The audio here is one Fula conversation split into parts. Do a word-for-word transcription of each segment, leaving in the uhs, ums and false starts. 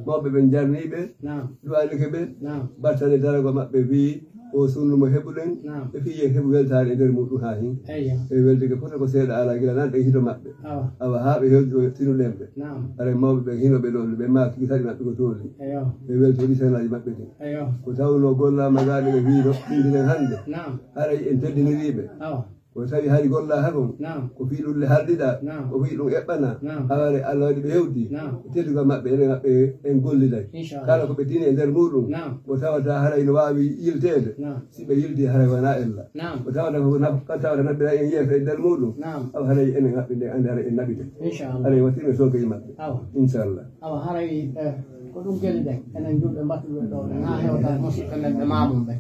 Mawɓe ɓen jarnii ɓe, Naam. Du'anike ɓe, Naam. Battane darago maɓɓe fii oo sunnu mo heɓuɗen, Naam. E fii yen heɓu weltaare e nder muɗum haa hin. Eyyo. E weltike fota ko seeɗa alaa gila nan ɗen hito maɓɓe. Awa. Awa haa ɓe hewti ɗo tinuɗen ɓe. Naam. Haray mawɓe ɓen hino ɓe ɗon, ɓe maaki ki saɗi maɓɓe ko tooli. Eyyo. Ɓe weltori senaaji maɓɓe ɗin. Eyyo. Ko tawno gollaa magaaɓe ɓe fii no ɗindiren hannde. Naam. Haray en teddinirii ɓe. Awa. Ko tawi hari gollaa hakon, Naam. Ko fii ɗum le hardiɗaa, Naam. Ko fii ɗum eɓɓanaa, Naam. Awa haray Allah waɗi ɓe hewti. Naam. E teddugal maɓɓe, enen maɓɓe en golliday. Inchallah. Kala ko ɓe tini e nder muɗum, Naam. Ko tawata haray no waawi yilteede. Naam. Si ɓe yilti haray wanaa ella. Naam. Ko tawata ko naf-, ko tawata naɓɓira en yeeso e nder muɗum. Naam. Awa haray enen maɓɓe nde andi haray en naɓite. Inchallah. Haray wattirɓe sookeji maɓɓe. Awa. Inchallah. Awa haray, eh, ko ɗum gelli ɗen. Enen julɓe mbattuɓe ɗo, ɗen haa hewta musiɓɓe men ɓe maamum ɓe.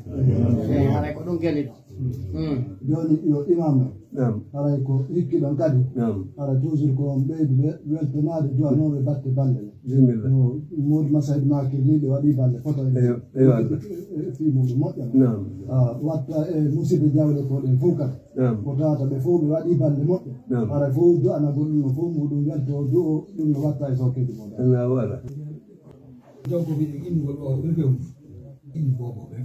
Eh, haray ko ɗum gelli ɗo. Hmm. Jooni yo imam en. Naam. Haray ko hikki ɗon kadi. Naam. Haray toujours ko on ɓeydu ɓe weltanaade du'anooɓe batte balle ɗen. Bismillah. No Modou Massaid Makir ni ɓe waɗi balle foto en. Eyo, eyo Allah. E, e, e fii muɗum moƴƴa. Naam. Ah, watta e musidɓe jawle ko ɗen fof kadi. Naam. Ko tawata ɓe fof ɓe waɗi balle moƴƴe. Naam. Haray fof du'anagol ɗum no fof muɗum welto du'o ɗum no watta e sookeeji muɗum. Allah wala. Donc, ko wiɗen innugol o ɓe fewni. Inn boobo ɓe.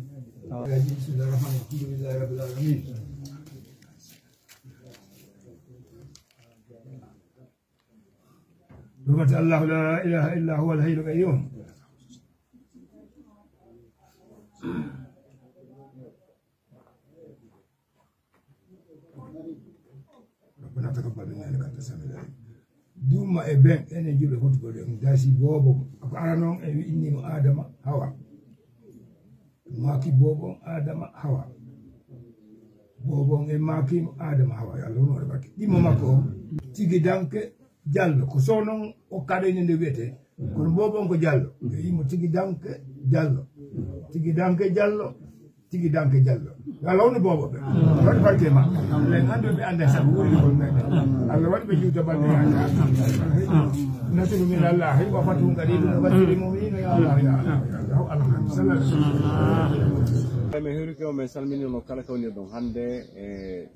Bismillahir rahmanir rahim. Alhamdulillahi rabbil alamin. Hurmati Allahu la ilaha illa huwa al-hayyul qayyum. ربنا تقبل منا إنك أنت السميع العليم. Duma e ben enen julɓe foti ko ɗen dasi boobo ko ara noon en wi'inni mo Adama Hawa. Maaki boobo on Adama Hawa. Boobo on en maaki mo Adama Hawa. Yo Allah wonu hoore makko. Ɗimmo makko on tigi danke Jallo. Ko sow noon o kaɗayni nde wiyetee. Kono boobo on ko Jallo. Ɓe wi'i mo tigi danke Jallo. Tigi danke Jallo. Tigi danke Jallo. Yo Allah wonu boobo ɓe. Waɗi barke ma. En anndu ɓe annda sabu woni ko men. Allah waɗi ɓe juuta bande ma. Nasru min Allah. Wa fathu qarib. Wa bashiril mu'minin. Ya Allah, ya Allah, ya Allah. Alhamdulillah. Min heerike on, min salminiima kala ko woni ɗon hannde. E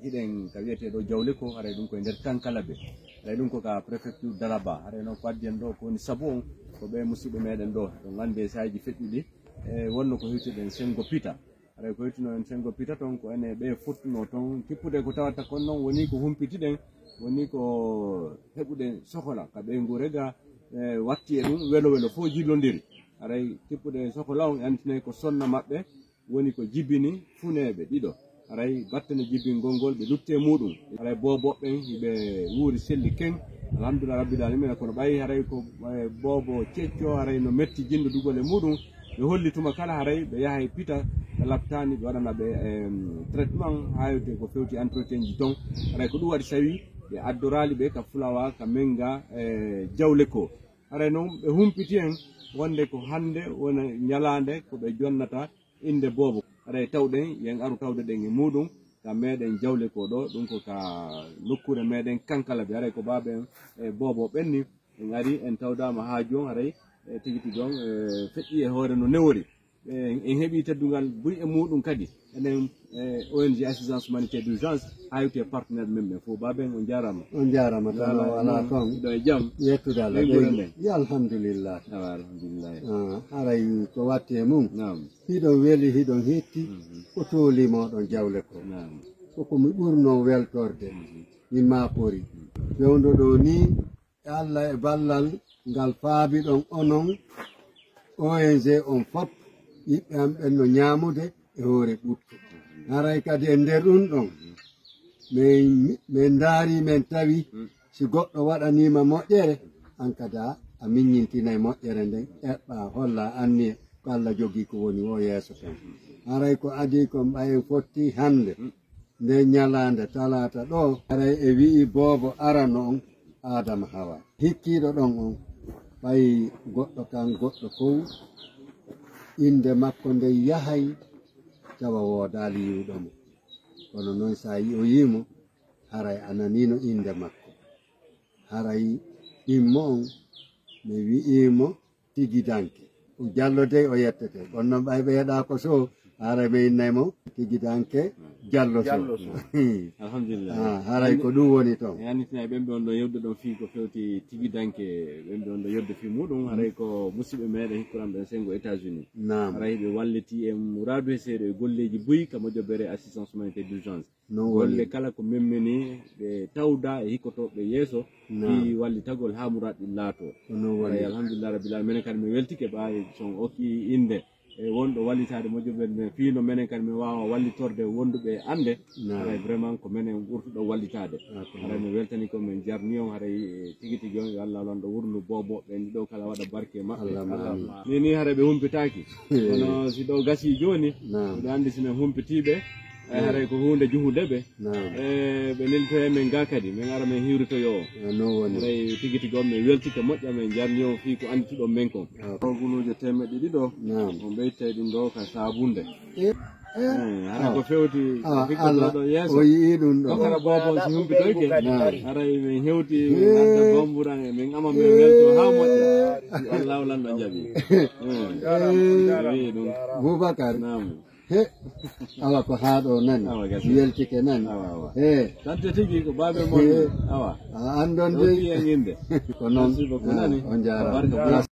hiɗen ka wiyetee ɗo Jawle ko, haray ɗum ko e nder Kankalabe. Haray ɗum ko ka préfecture Dalaba. Haray noon ko addi en ɗo ko woni sabu on, ko ɓe musidɓe meɗen ɗo. Ɗon anndi e saaji feƴƴuɗi, e wonno ko hewtiɗen Sengo Pita. Haray ko hewtino en Sengo Pita ton, ko enen ɓe fottuno ton tippude ko tawata kon noon woni ko humpitiɗen, woni ko heɓuɗen sokola ka ɓeynguure ga, e watti e ɗum welo welo fof jillondiri. Haray tippude sokola on antinay ko sonna maɓɓe, woni ko jibini funeeɓe ɗiɗo. Haray battane jibingol ngol, ɓe lutti e muɗum. Haray boobo ɓen, ɓe wuuri selli ken. Alhamdulillah rabbil alamina, kono ɓay haray ko, eh, boobo cecco, haray no metti jindodugol e muɗum. Ɓe holli tuma kala haray ɓe yahay Pita, ɓe laɓtaani, ɓe waɗana ɓe, em, traitement, haa yewte ko fewti entretien ji ton. Haray ko ɗum waɗi sawi ɓe addoraali ɓe ka Fulawa, ka Menga, eh, Jawle ko. Haray noon ɓe humpiti en wonde ko hannde wona ñalaande ko ɓe jonnata innde boobo. Haray tawɗen yen aru tawde ɗen e muɗum ka meɗen Jawle ko ɗo, ɗum ko ka nokkuure meɗen Kankalabe. Haray ko baaben e boobo ɓenni en ari, en tawdaama haaju on, haray e tigi tigi on, e feƴƴi e hoore no newori. E, en heɓi teddungal buy e muɗum kadi. Enen, e, O N G Assistance Humanitaire d'Urgence, haa yewti e partenaire men ɓen fof. Baaben, on jaaraama. On jaaraama, tan o alaa toon. Ɗo e jam. Yettude Allah. Ɓeynguure nden. Yo, alhamdulillah. Awa, alhamdulillah. Ah, haray ko watti e mum. Naam. Hiɗon weli, hiɗon hetti. Mhm. Ko tooli moɗon Jawle ko. Naam. Ko ko mi ɓurno weltorde. Mhm. Mi maapori. Fewndo ɗo ni, e Allah e ballal ngal faabiɗon onon O N G on fop, ɓiɓɓe am ɓen no ñaamude e hoore ɓuttu. Haray kadi e nder ɗum ɗon, min, min ndaari, min tawi si goɗɗo waɗaniima moƴƴere, an kadi a, a miññintinay moƴƴere nden, eɓɓa, holla anniye ko Allah jogii ko woni o yeeso ton. Haray ko adii kon ɓay en fotti hannde. Nden ñalaande talaata ɗo, haray e wi'i boobo arano on, Aadama Hawa. Hikkiiɗo ɗon on, ɓay goɗɗo kan, goɗɗo fow, innde makko nden yahay, tawa woodaali yi'uɗo mo. Kono non, so a yi-, o yi'i mo, haray a naniino innde makko. Haray ɗimmo on, mi wi'i mo, tigi danke. O Jallo dey o yettete. Kono noon ɓay ɓe yeɗaa ko so, Haray mi innay mo Tigidanke Jallo Sow. Jallo Sow. Alhamdulillah. Ah, haray ko ɗum woni toon. E annitinay ɓen ɓe on ɗo yewde ɗon fii ko fewti Tigidanke, ɓen ɓe on ɗo yewde fii muɗum, haray ko musidɓe meɗen hikkuranɓe en sengo États-Unis. Naam. Haray ɓe walliti en muraadu he seeɗa e golleeji buy ka mojobere assistance humanitaire d'urgence. Noon woni. Golle kala ko memmeni ɓe tawda e hikkotooɓe yeeso. Naam. Fii wallitagol haa muraad ɗin laato. Ko noon woni. Haray alhamdulillah rabbil alamin, menen kadi mi weltike ɓaawi son okki innde e wonɗo wallitaade mojobere men fii no menen kadi min waawa wallitorde wonduɓe e annde. Naam. Haray vraiment ko menen ɓurtuɗo wallitaade. Ah, ko haray noon. Mi weltani ko, min jarni on, haray, eh, tigi tigi on, yo Allah lanɗo wurndu boobo ɓen ɗiɗo kala waɗa barke e maɓɓe. Allahumma amiin. Ni ni haray ɓe humpitaaki. Kono si ɗo gasii jooni, naam, miɗo anndi si min humpitiiɓe, eh, haray ko huunde juhude ɓe. Naam. E ɓe neltoya men ga kadi, min ara min hiwritoyo o. Ah, noon woni. Haray tigi tigi on, min weltike moƴƴa, min jarni on fii ko anndituɗon men kon. Ah. Ko guluuje teemeɗɗe ɗiɗo, naam, on ɓeytay ɗum ɗo ka saabunde. Eh, eh. Eh, hara ko fewti, ah, ko fewti Allah ɗo yeeso. O yi'i ɗum ɗo. Ko hara boobo si humpitoyke. Naam. Haray min hewti, min adda bamburan, e min ama min welto haa moƴƴa. Si Allah lanɗo jaɓi. Eh. Eh. Mi wi'i ɗum. Boubacar. Naam. He, awa ko haa ɗo nani. Awa, gasi. Weltike nani. Awa, awa. He. Tante tigi ko baabe mon. He. Awa. A anndon dey. Ɗo ɗi e ñinde. Ko noon. Merci beaucoup, ah, nani. On jaaraama. Barka.